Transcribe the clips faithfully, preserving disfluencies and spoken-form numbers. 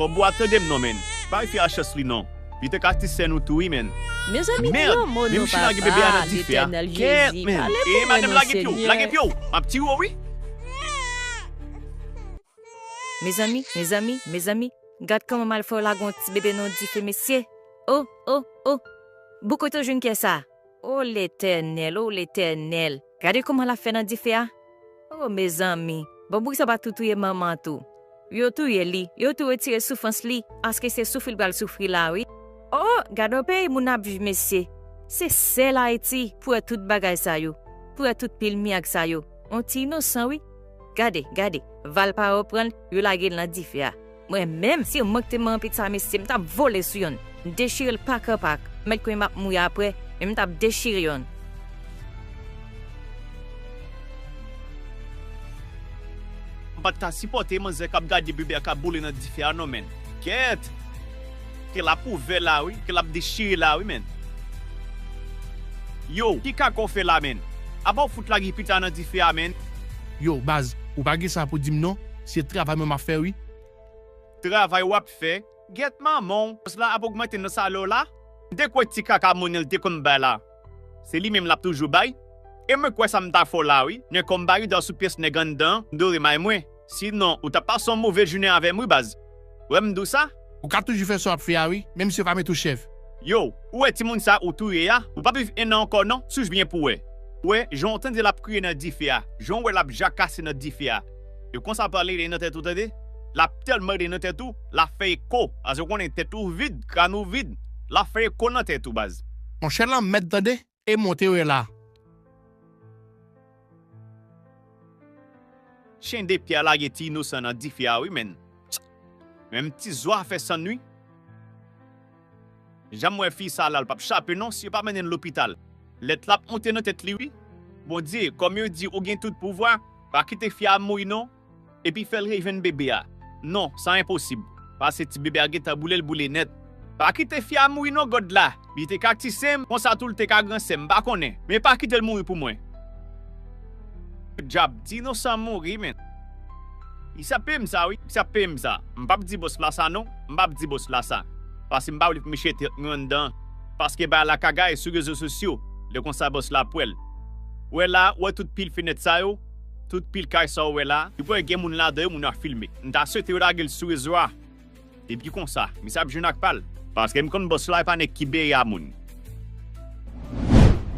Bon, bwa, tande m non, menn. Bay fi a chans li non. Li te ka ti sè nou tou, wi, menn. Mezanmi, di yon mo non, papa. Letènèl Jezi, pale pou mwen non, Senyè. Kèt, menn. E madanm, lage pye w, lage pye w. M ap tiye w, wi. Mezanmi, mezanmi, mezanmi, gad kòman m al fè w lage yon ti bebe nan dife, mesye. O, o, o. Boukote w jwenn kè sa? O Letènèl, o Letènèl. Gade kòman l ap fè nan dife a. O, mezanmi. Bon, bourik sa pa tou touye manman an tou? Yo touye li, yo tou retire soufrans li, paske se soufri l pral soufri la, wi. O, gade yon peyi moun ap viv, mesye. Se sèl Ayiti pou wè tout bagay sa yo, pou wè tout pil mirak sa yo. On ti inosan, wi. Gade, gade, Valparo pran l, yo lage l nan dife a. Mwen menm, si mwen k te manman pitit sa, mesye, m t ap vole sou yonn. M dechire l pak an pak. M mèt konnen m ap mouri apre, men m t ap dechire yonn. M pa t ka sipòte manzè k ap gade bebe a k ap boule nan dife a non, menn. Kèt! Ke l ap ouvè la, wi. Ke l ap dechire la, wi, menn. Yo, ki kaka w fè la, menn? Apa w fout lage pitit la nan dife a, menn? Yo, baz, ou pa gen sa pou di m non. Se travay mwen m ap fè, wi. Travay w ap fè? Gèt manman w, bòs la ap ogmante nan salè w la. M te kwè ti kaka monnen l te konn bay la, se li menm l ap toujou bay. E mwen kwè sa m ta fè w la, wi. Men kòm m pa gen dwa sou pyès nèg anndan an, m dwe remay mwen. Sinon, ou t ap pase yon move jounen avè m, wi, baz. Ou wè m di w sa? Ou ka toujou fè sa w ap fè a, wi, menm si yo pa mete w chèf. Yo, ou wè timoun sa ou touye a, ou p ap viv en an ankò non, sonj byen pou w wè. Ou wè, jan w tande l ap kriye nan dife a, jan w wè l ap jakase nan dife a. E konsa pral rele nan tèt ou, tande? L ap tèlman rele nan tèt ou, l ap fè eko, paske w konnen tèt ou vid, kràn ou vid, l ap fè eko nan tèt ou, baz. Monchè, lanmèd, tande, e monte w ye la. Chen de pye a lage ti inosan nan dife a, wi, menn. Menm ti zwa fè sann, wi. Jan m wè fi sa la, l p ap chape non si yo pa mennen l lopital. Lèt la ap monte nan tèt li, wi. Bondye, kòm yo di ou gen tout pouvwa, pa kite fi a mouri non, epi fè l rejwenn bebe a. Non, sa enposib. Paske ti bebe a gentan boule, l boule nèt. Pa kite fi a mouri non, God la. Li te ka ti sen m, konsa tou l te ka gran sè m, m pa konnen. Men pa kite l mouri pou mwen. Dyab, ti inosan mouri, men. Misye ap peye m sa, wi. Misye ap peye m sa. M p ap di bòs la sa, non. M p ap di bòs la sa. Paske m pa vle pou misye te mwen anndan. Paske bagay la ka gaye sou rezo sosyo. Lè konsa bòs la ap wè l. Ou wè la, ou wè tout pil fenèt sa yo? Tout pil kay sa ou wè la? Li pral gen moun ladan yo, moun yo ap filme. M ta swete yo lage l sou rezo a. Epi konsa, misye ap jwenn ak pa l. Paske m konn bòs la, e pa nèg ki bere a moun.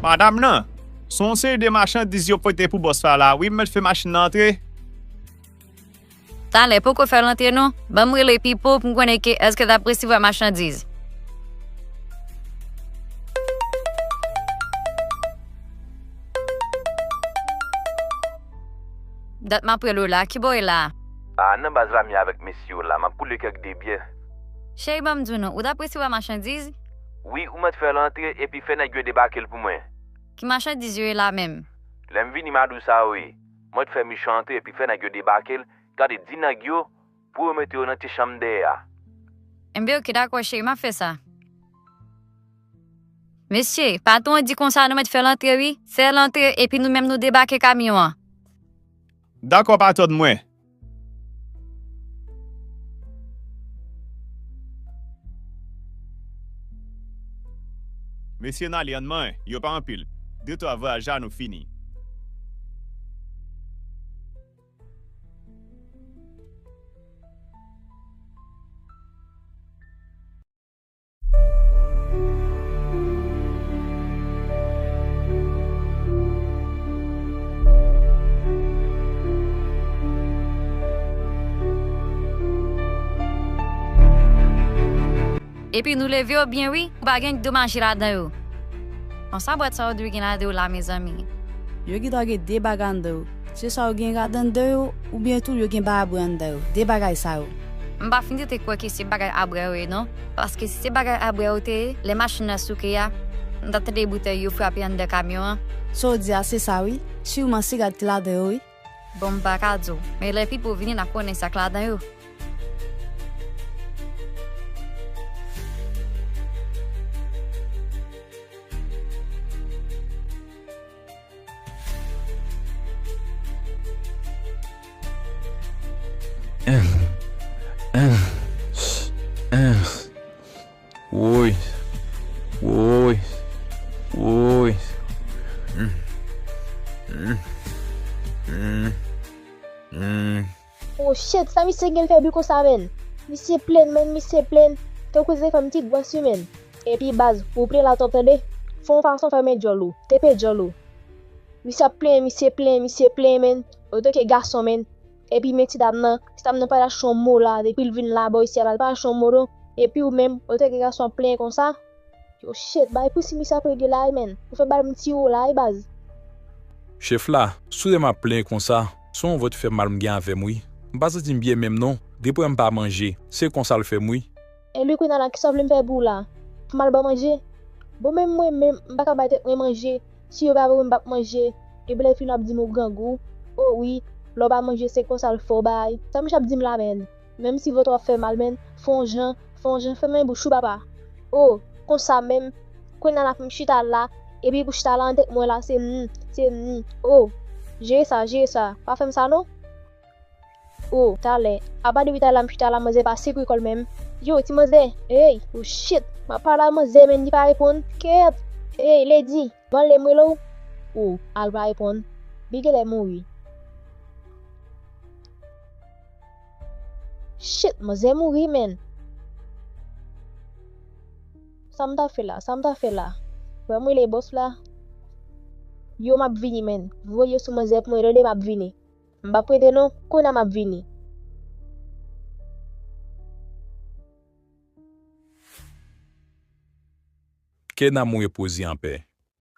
Madanm nan, se yon seri de machandiz yo pote pou bòs la la, wi, m mèt fè machin nan antre. Talè, poko fè l antre non. Ban m rele Pipo pou m konnen ke èske l ap resevwa machandiz. Dat m ap rele w la, ki bò w ye la? A, nan baz la m ye avèk mesye yo la, m ap koule kèk de byè. Cheri, ban m di w non, ou t ap resevwa machandiz? Wi, ou mèt fè l antre epi fè nèg yo debake l pou mwen. Ki machandiz yo ye la menm? Lè m vini m a di w sa yo ye. Mèt fè miche antre epi fè nèg yo debake l, gade di nèg yo pou yo mete yo nan ti chanm dèyè a. Enben oke, dakò cheri, m ap fè sa. Mesye, patwon an di konsa nou mèt fè l antre wi. Fè l antre epi nou menm nou debake kamyon an. Dakò, patwòn mwen. Mesye n ale, ann manyen, yo pa anpil. De twa vwayaj la nou fini. Epi nou leve yo byen wi, pou pa gen domaje ladan yo. Bon, sa bwat sa yo dwe gen ladan yo la, mezanmi? Yo gen dwa gen de bagay anndan yo. Se swa yo gen rad anndan yo, oubyen tou yo gen babwen anndan yo. De bagay sa yo. M pa fin tete kwè ke se bagay abwè yo ye non. Paske si se bagay abwè yo te ye, lè machin nan souke a, m t ap tande boutèy yo frape anndan kamyon an. Sa w di a se sa wi. Siman se rad ki ladan yo wi. Bon, m pa ka di w. Men lè Pipo vini, n ap konnen sa k ladan yo. Shit, sa misye gen l fè bri konsa, menn? Misye plenn, menn, misye plenn. Tankou se fanm ti gwas wi, menn. Epi baz, ou plen la twòp, tande. Fè yon fason fèmen djòl ou, tepe djòl ou. Misye ap plenyen, misye plenyen, misye plenyen, menn. Antanke gason, menn. Epi men ti dam nan, ti dam nan pa lach yon mo la, depi l vin la bò isi a la, l pa lach yon mo non. Epi ou menm, antanke gason ap plenyen konsa. Yo shit, bay pou si misye ap regle la wi, menn. Ou fè bal m tire w la wi, baz. Chèf la, si w wè m ap plenyen konsa, se yon vant fè mal m gen avè m wi. M pa santi m byen menm non, depi w wè m pa manje, se konsa l fè m wi. Enben kounye a la, kisa w vle m fè pou w la? Pou m al ba w manje? Bon, menm mwen menm, m pa ka bay tèt mwen manje. Si yo pa voye m, m p ap manje. Epi lè fini w ap di m ou grangou. O wi, lè w pa manje, se konsa l fè w bay. Sa misye ap di m la, menn? Menm si vant ou ap fè mal, menn, fè yon jan, fè yon jan fèmen bouch ou, papa. O, konsa menm, kounye a la pou m chita la, epi pou chita la nan tèt mwen la, se m, se m, o. Jere sa, jere sa, pa fè m sa non. O, talè, apa depi talè m chita la, manzè pa sekwe kò l menm. Yo, ti manzè, ey, o shit, m ap pale a manzè, menn, li pa reponn, kèt, ey, lady, ban l lè m rele w. O, al pa reponn, li genlè mouri. Shit, manzè mouri, menn. Sa m ta fè la? Sa m ta fè la? Wè m rele bòs la. Yo, m ap vini, menn. Voye sou manzè pou mwen, tande, m ap vini. M p ap rete non, kounye a m ap vini. Kè nanm ou repoze anpè.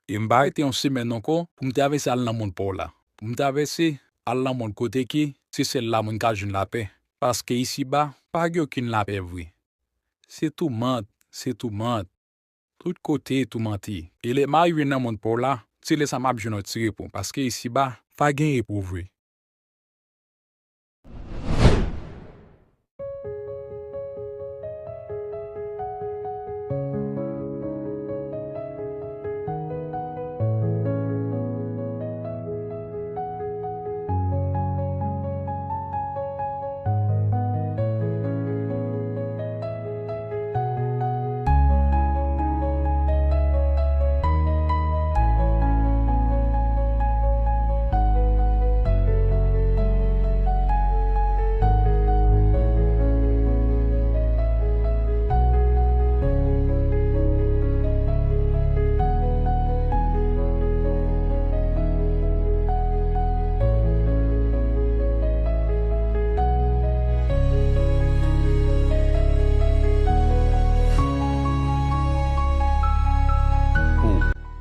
E m pa rete yon semèn ankò pou m travèse al nan mond pa w la. Pou m travèse al nan mond kote ke se sèl la moun ka jwenn lapè. Paske isiba, pa gen okenn lapè vre. Se toumant, se toumant. Tout kote toumante. E lè m a rive nan mond pa w la, se lè sa m ap jwenn yon ti repo. Paske isiba, pa gen repo vre.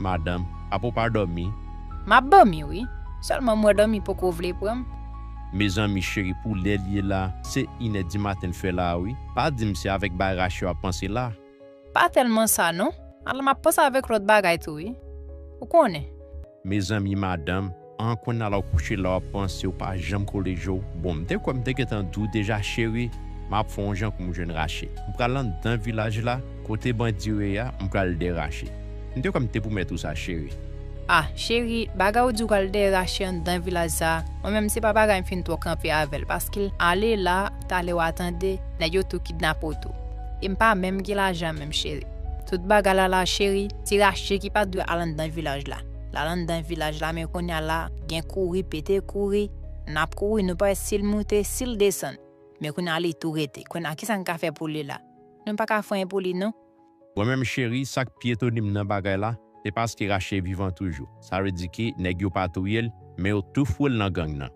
Madanm, apa w pa dòmi? M ap dòmi wi. Sèlman m wè dòmi poko vle pran m. Mezanmi cheri, pou lè l ye la, se inè dimaten l fè la a wi. Pa di m se avèk bagay rache w ap panse la. Pa tèlman sa non. Ala m ap panse avèk lòt bagay tou wi. Ou konnen. Mezanmi madanm, an konnya la w kouche la w ap panse w pa janm kole je w. Bon, m te kwè m te gentan di w deja cheri, m ap fè yon jan pou m jwenn rache. M pral anndan vilaj la, kote bandi yo ye a, m pral dèyè rache. M te kwè m te pwomèt ou sa cheri. Ah, cheri, bagay ou di w pral dèyè rache anndan vilaj sa a, mwen menm se pa bagay m fin twò kanpe avè l, paske ale la, talè w a tande, nèg yo tou kidnape w tou. E m pa menm gen lajan menm cheri. Tout bagay la la cheri, se rache ki pa t dwe al anndan vilaj la. L al anndan vilaj la, men kounye a la, gen kouri, pete kouri, n ap kouri, nou pa wè si l moute, si l desann. Men kounye a li tou rete. Kounye a kisa n ka fè pou li la? Nou pa ka fè anyen pou li non. Mwen menm cheri, sa k pi etone m nan bagay la, se paske rache vivan toujou. Sa vle di ke nèg yo pa touye l, men yo tou foure l nan gang nan.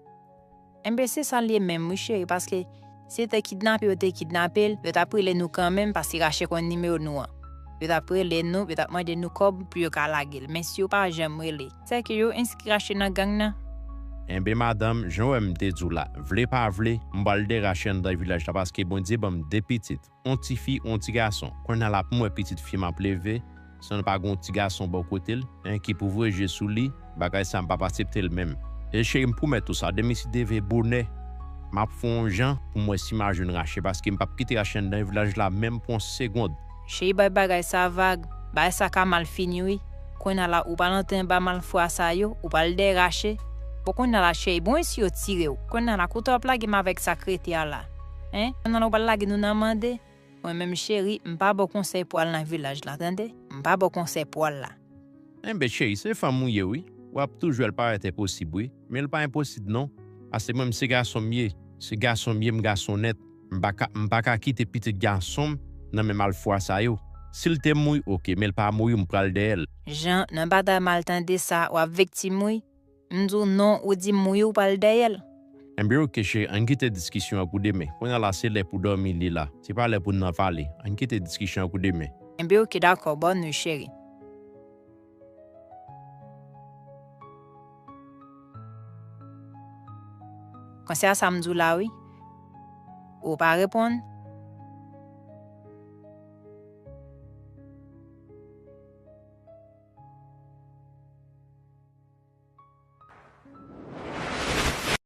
Enben se sa l ye menm wi cheri, paske si yo te kidnape yo te kidnape l, yo t ap rele nou kanmenm paske rache konn nimewo nou an. Yo t ap rele nou, yo t ap mande nou kòb pou yo ka lage l, men si yo pa janm rele, sèke yo enskri rache nan gang nan. Enben madanm, jan w wè m te di w la, vle pa vle, m pral dèyè rache anndan vilaj la paske Bondye ban m de pitit. Yon tifi, yon ti gason. Kounnya la pou m wè pitit fi m ap leve, san l pa gen yon ti gason bò kote l, en, ki pou voye je sou li, bagay sa a m p ap aksepte l menm. E cheri m pwomèt ou sa, demen si Dye vle bonè, m ap fè yon jan pou m wè si m a jwenn rache, paske m p ap kite rache anndan vilaj la menm pou yon segond. Cheri bay bagay sa vag, bagay sa ka mal fini wi. Kounnya la ou pral antre anba malfwa sa yo, ou pral dèyè rache. Bon kounnya la cheri, bon e si yo tire w? Kounnya la kote w ap lage m avèk sa k rete a la? En, kounnya la ou pral lage nou nan mande? Mwen menm cheri, m pa ba w konsèy pou w al nan vilaj la, tande? M pa ba w konsèy pou w al la. Enben cheri, se fanm ou ye wi. W ap toujou wè l parèt enposib wi, men l pa enposib non. Paske mwen menm se gason m ye. Se gason m ye, m gason nèt. M pa ka, m pa ka kite pitit gason m nan men malfwa sa yo. Si l te mouri, oke, men l pa mouri, m pral dèyè l. Jan, nan batay mal tande sa, w ap viktim wi. M di w non, ou di m wi, ou pral dèyè l. Enben oke cheri, ann kite diskisyon an pou demen. Kounye a la se lè pou dòmi li la. Se pa lè pou n nan pale. Ann kite diskisyon an pou demen. Enben oke, dakò, bòn nwi cheri. Konsa sa m di w la wi. Ou pa reponn?